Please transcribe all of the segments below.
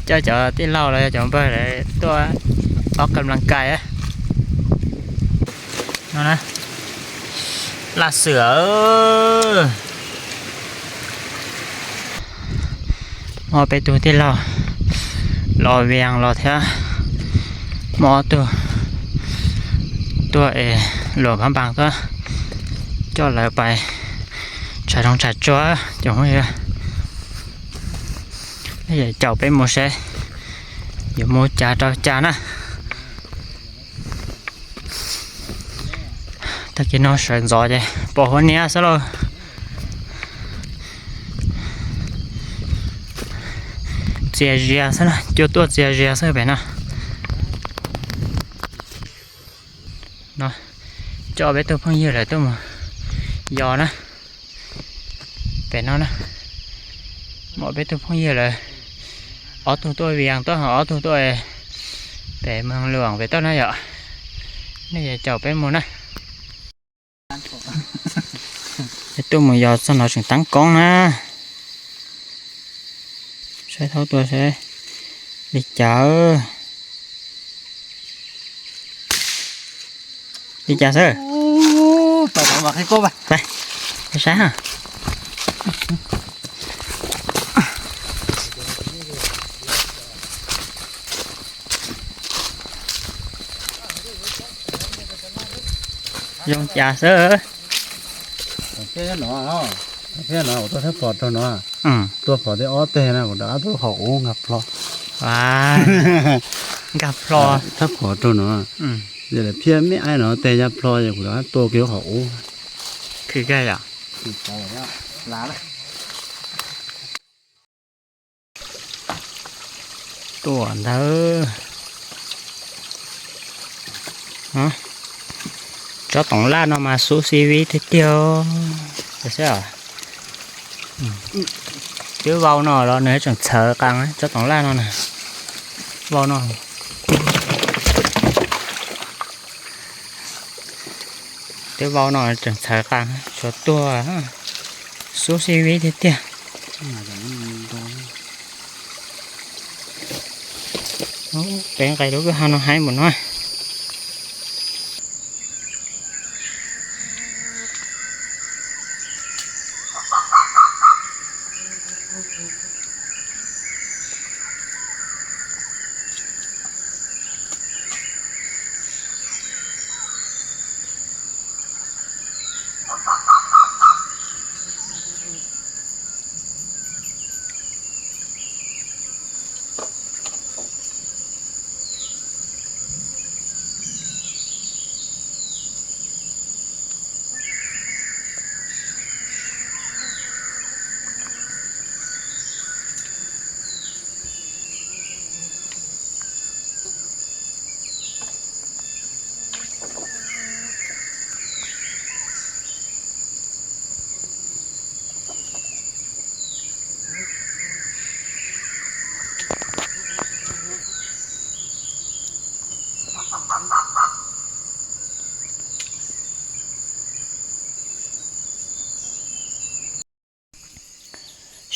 coj cov tij laug los yog cov npawg lawv tuaj ob kam las kais no na. Laj xwm muaj peb tug tij laug los Vias los thiab, muaj ob tug tuaj es luam kab npas tuaj, coj lawv pais tsham zoov tsham tsuag cov phooj ywg. Caum peb mus seb yuav mus cas rau cas na. Tag kis no sawv ntxov ces pom huab niab xwb lauj. Txias zias xwb na, cua tuaj txias zias xwb pem no. No, coj peb tug phooj ywg lawv tuaj mus yos na. Pem no na, muaj peb tug phooj ywg lawv, ob tug tuaj Vias tuaj, ob tug tuaj pem Moos Luam pem tuaj na yom. Nej yuav caum peb mus na. Peb tuaj mus yos txog no tseem tab koob na. Saib thaub tuaj seb li cas. Li cas xwb? Saib. Zoo cas xwb? Thiab no kuv tuaj thab phom rau no, tuaj phom tej ob teg na kuv rov qab tuaj qhov ub nkag plho. Nkag plho. Thab phom rau no, phiaj me aib no teg ya plho es kuv rov qab tuaj kiag qhov ub. Khwv kawg yom. Tuaj ntawd. Tsob toov laj no mas xub xib vib tiag tiag. Twb vau no los nws tseem txhawv qas tsob toov laj no na. Vau no. Twb vau no tseem txhawv qas, tshuav tuag, xub xib vib tiag tiag. Peb nqes lub kwj ha no haib npaum no.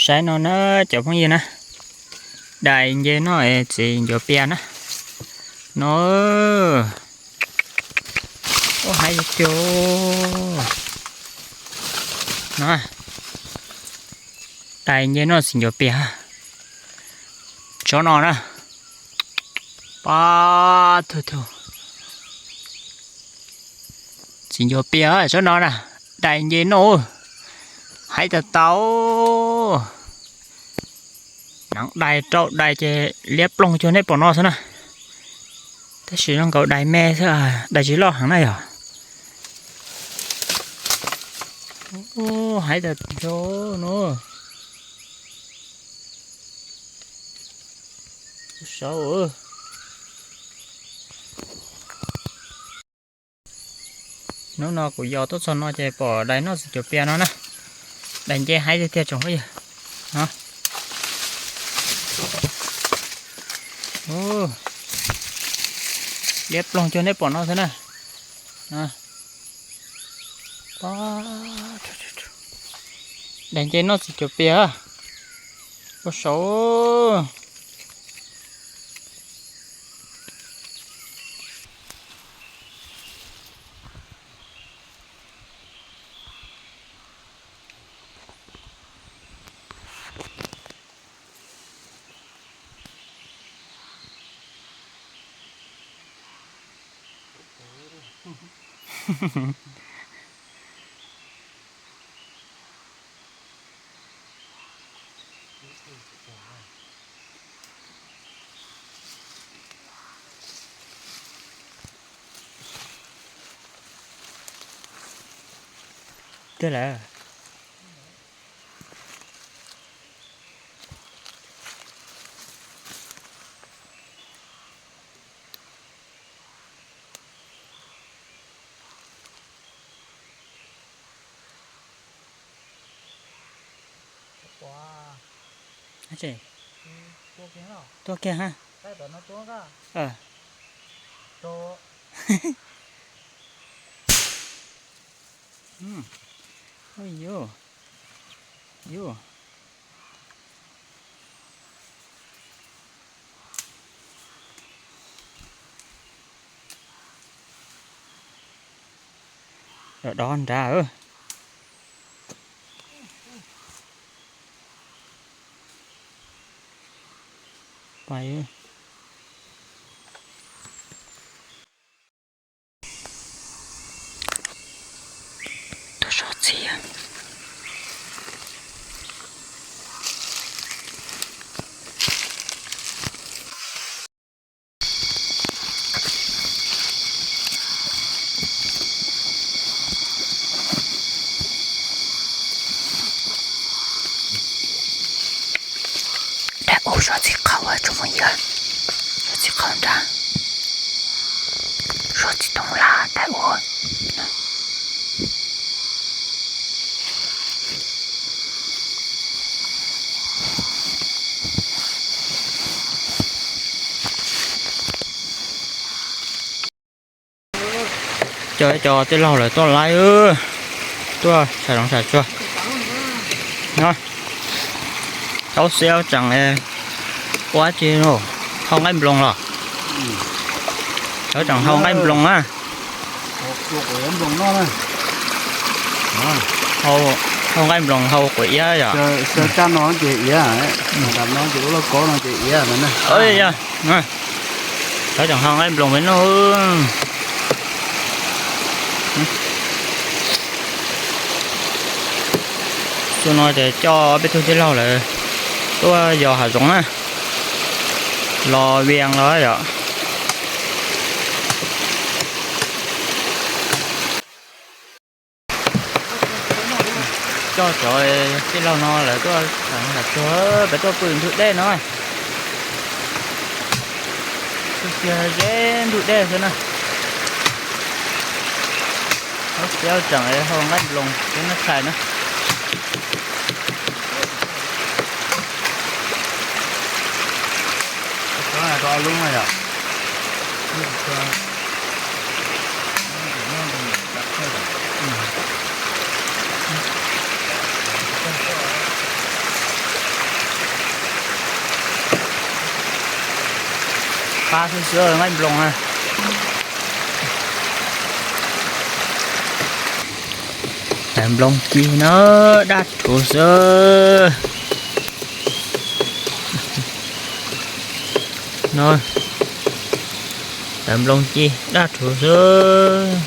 Saib no na cov phooj ywg na, dais nce noj txiv ncuav pias na. No, ub haib tiag tiag. No, dais nce noj txiv ncuav pias. Tsob no na, pab tug tug txiv ncuav pias tsob no na, dais nce noj, haib tau tau. Neev dais rau dais ces liab ploog cuag nej pom no xwb na. Tab sis zoo nkaus dais me xwb, dais tsis loj heev na yog. Haib tau no. Saud. Hnub no kuv yos tuaj txog no ces pom dais noj txiv ncuav pias no na. Dais nce haib tiag tiag tsoom phooj ywg. Liab ploog cuag nej pom no xwb na. Dais nce noj txiv ncuav pias. Ua saud. Twb lawm. Tuaj kiag ha. Ua yuj, yuj. Dob dob nrad. Pais. Tuaj soj txiv. Dab ub soj txiv qhau tsoom phooj ywg, soj txiv qhau nrad, soj txiv toov laj dab ub. Cov, cov tij laug lawv tuaj laij, tuaj sam zoov sam tsuag. Tau xiab tseem ua tsi, hau nqaij nploos los? Lawv tseem hau nqaij nploos na. Hau nqaij nploos hau quav iab yom. Lawv tseem hau nqaij nploos peb noj. Xyoo no ces coj peb tug tij laug lawv tuaj yos hav zoov na, los vias los yom. Coj cov tij laug no lawv tuaj, lawv tuaj pw ntug dej no. Tuaj kiag ze ntug dej xwb na. Lub tsev tseem hau nqaij nploos thiab nab tshais na. Qab xwb xwb nqaij nploos na. Daim nploos ci no daj rhuv xwb. No, daim nploos ci daj rhuv xwb.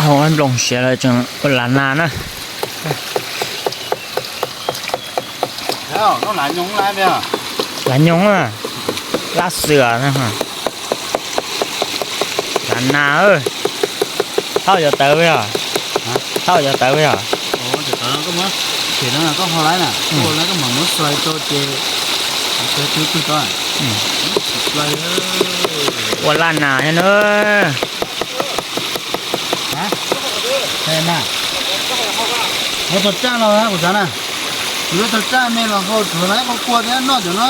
Hau nqaij nploos siav lawm tseem ua lav nas na. Lav nyoos, lab xwm, lav nas. Thauj cov tawv yog, thauj cov tawv yog. Ua laj nas thiab na. Lawv tau tsaj los kuv xav na, lawv tau tsaj me los hau tsuav na, qhov kua thiab noj cov no.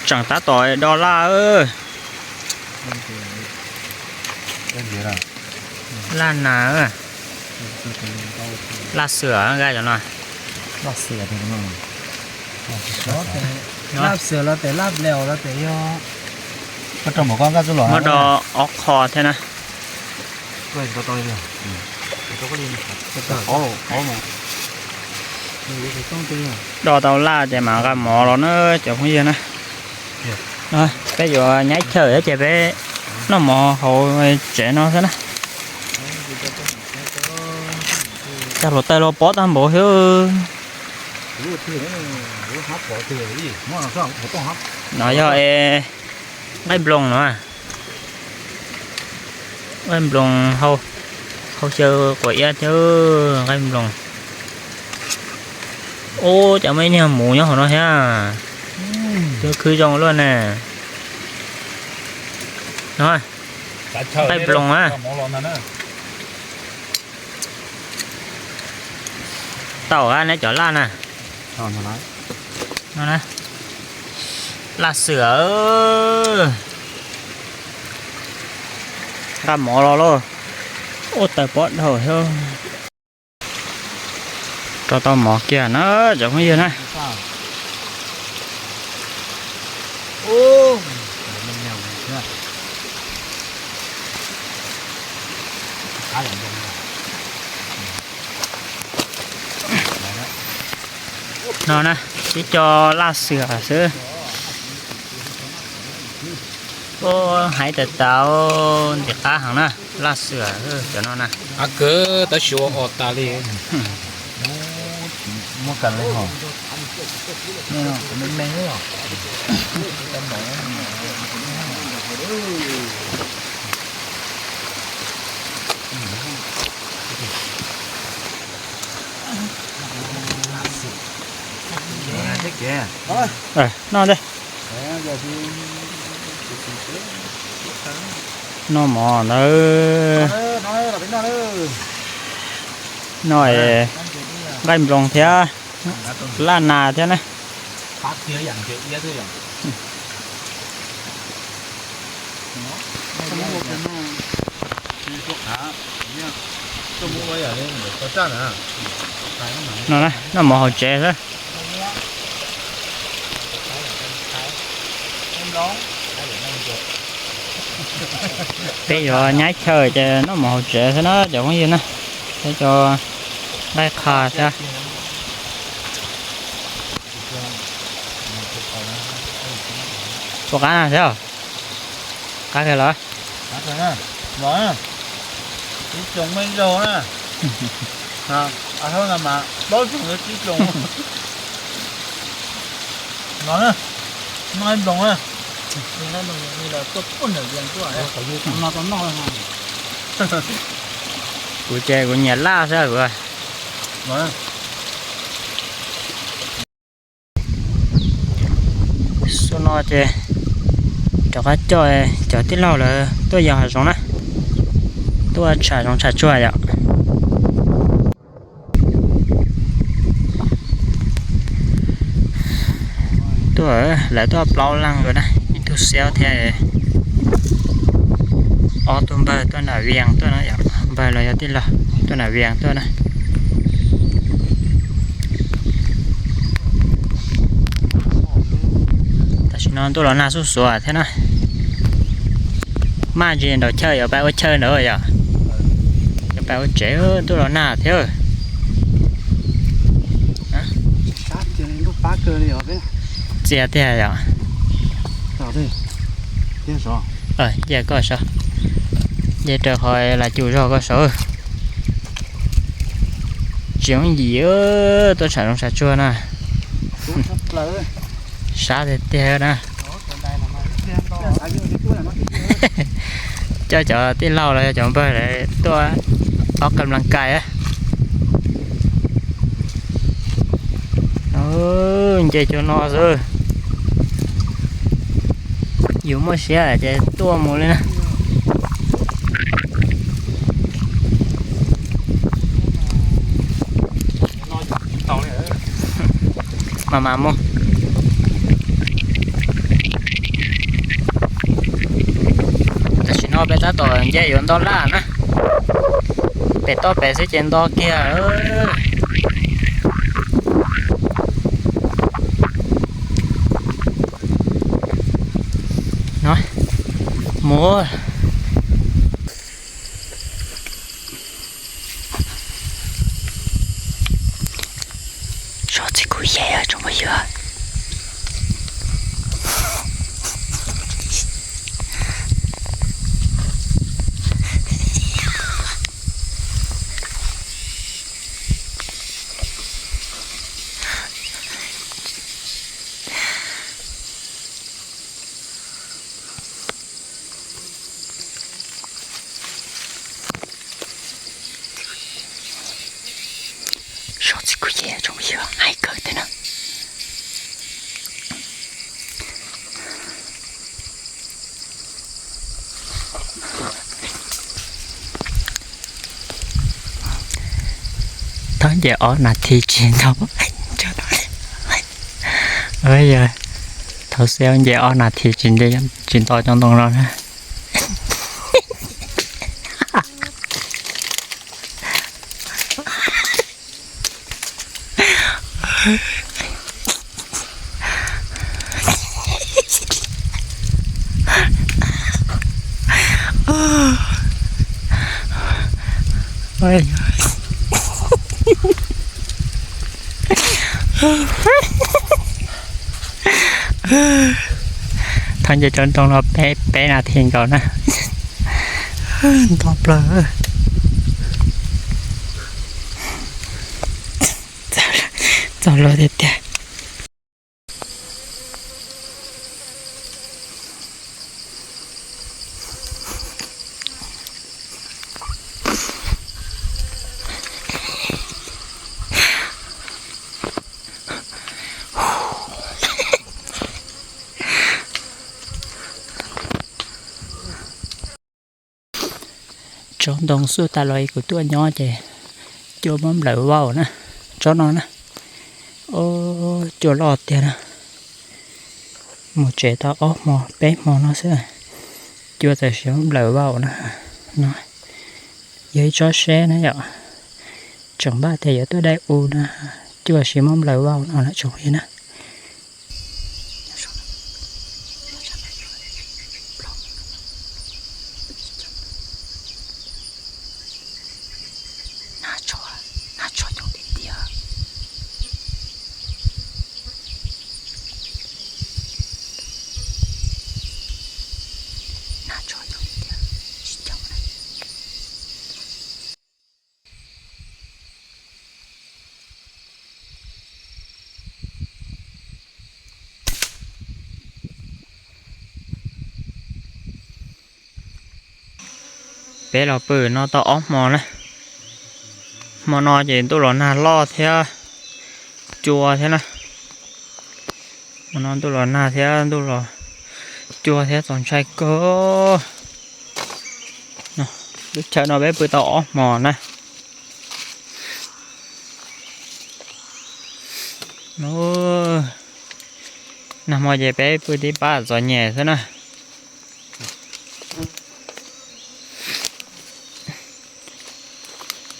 Tseem tab tom do laj. Laj nas, laj xwm nqa cov no. Laj xwm los tes laj bleus los tes yog. Muab rau ob qho thiab na. Do tau laj ces mam nqa mov los na cov phooj ywg na. Peb yuav nyaib chaw thiab ces peb noj mov hauv tsev no xwb na. Cov hluav taws los pob tag npaum thiab. No yog nqaij nploos no. Nqaij nploos hau, hau xyaw quav iab thiab nqaij nploos. Ub, cas muaj ib niag mus nyob hauv no thiab. Cov khwv zoo luaj ne. No, nqaij nploos a. Tau a, neb cov laj na. Laj xwm, nqa mov los lauj. Ub, taws pob dhau thiab. Rau tau mov kiag na cov phooj ywg na. No na, tib co laj xwm xwb. Ub, hais tas tas ntim qab heev na, laj xwm cov no na. Av kawg tab sis ua os tas li. Muab kas li hos. Me me. Noj ntej. Noj mov ntawd. Noj nqaij nploos thiab laj nas thiab na. No, noj mov hauv tsev xwb. Peb yuav nyaib chaw ces noj mov hauv tsev xwb na cov phooj ywg na. Peb cov nqaij qha thiab. Puas qab na thiab? Qab kawg los? Tib tsoom me zaug na. Plaub tsoom tib tsoom. Los na, noj ib nploos na. Kuv ces kuv nyiam laj xwb kuv. Xyoo no ces rov qab coj cov tij laug lawv tuaj yos hav zoov na, tuaj tsham zoov tsham tsuag yom. Tuaj, lawv tuaj plaub leeg lawm na, ib tug xiab thiab ob tug npawg tuaj nram Vias tuaj na yom, npawg los yog tij laug tuaj nram Vias tuaj na. Tam sim no ntuj los nag xuj xuav thiab na. Maj ntsis nraum chaw yuav pais ua chaw ntawd yom. Yuav pais ua tsev ntuj los nag thiab. Txias tiag yom. Nce koj saud, nce raws qhov lam cum zog koj saud. Tsis yooj yim tuaj tsham zoov tsham tsuag na. Sab tiag tiag na. Coj cov tij laug los yog cov npawg lawv tuaj ob kas las kais. Nce cuag no xwb. Yus muaj siab ces tuaj mus li na. Mas mas mus. Peb tab tom nce yuav nto laj na. Pem toj pem xwb ces nto kiag. No, mus. Sov txij kuv yam tsoom phooj ywg. Sov txij kuv yam tsoom phooj ywg, hais kawg thiab na. Thov nce ob nas this tsis nto. Yog thaum xub nce ob nas this tsis nto cov ntoo no na. Thov nce cov ntoo no peb nas this nkaus na. Nto plaws. Txog luag tiag tiag. Tsob ntoo xub tas los kuv tuaj nyob ces cua muab nplawm vau na. Tsob no na, cua loj tiag na. Mus tsev tau ob hmo peb hmo no xwb, cua txawm siav muab nplawm vau na. No yog ib tsob seb na yom, tseem npaj tias yuav tuaj dai u na, cua siav muab nplawm vau no na tsoom phooj ywg na. Peb los pw no tau ob hmo na. Hmo no ces ntuj los nag loj thiab cua thiab na. Hmo no ntuj los nag thiab ntuj los cua thiab txaus ntshai kawg. Lub chaw no peb pw tau ob hmo na. Nag hmo ces peb pw tib pab txom nyem xwb na.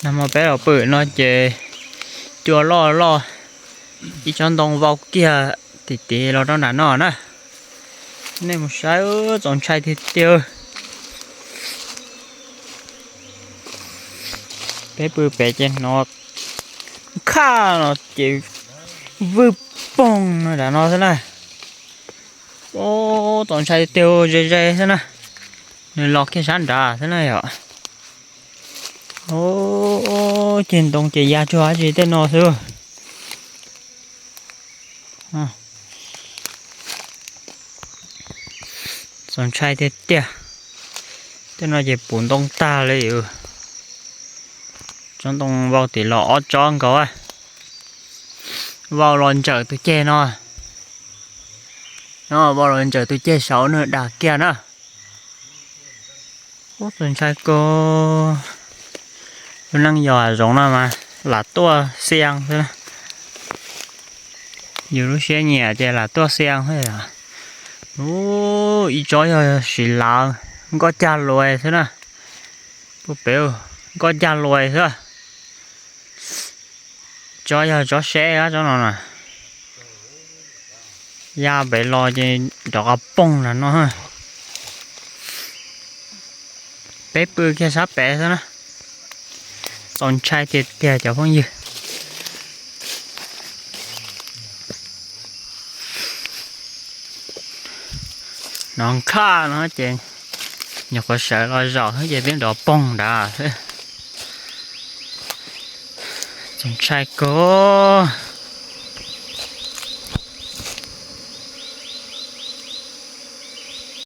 Nag hmo peb los pw no ces cua loj loj, ib tsob ntoo vau kiag tim tid los rau nram no na. Nej mus saib txaus ntshai tiag tiag. Peb pw pem ces hnov khaj no ces vwj poog no nram no xwb na. Txaus ntshai tiag, ze ze xwb na. Nws los kiag sab nrad xwb na yom. Ceg ntoo ces ya tsuag dab tsi tej no xwb. Txaus ntshai tiag tiag. Tej no ces puv ntoo tag li. Tsob ntoo vau tim los ob tsob nkaus. Vau los ntsawm tus ceg no. No vau los ntsawm tus ceg saud no dag kiag na. Ub, txaus ntshai kawg. Lub neej yog hav zoov no mas lam tuaj xiab xwb. Yus lub siab nyiam ces lam tuaj xiab xwb. Ub, ib tsob yog siv lawv, Nkoj cag luas xwb na. Pub pem, nkoj cag luas xwb. Tsob yog tsob seb tsob no na. Ya pem los ces rov qab poog nram no. Peb pw kiag sab pem xwb na. Txaus ntshai tiag tiag cov phooj ywg. Nov nqaj no ces nyuam qhuav sawv los zaum xwb ces twb nrov poog nrad xwb. Txaus ntshai kawg.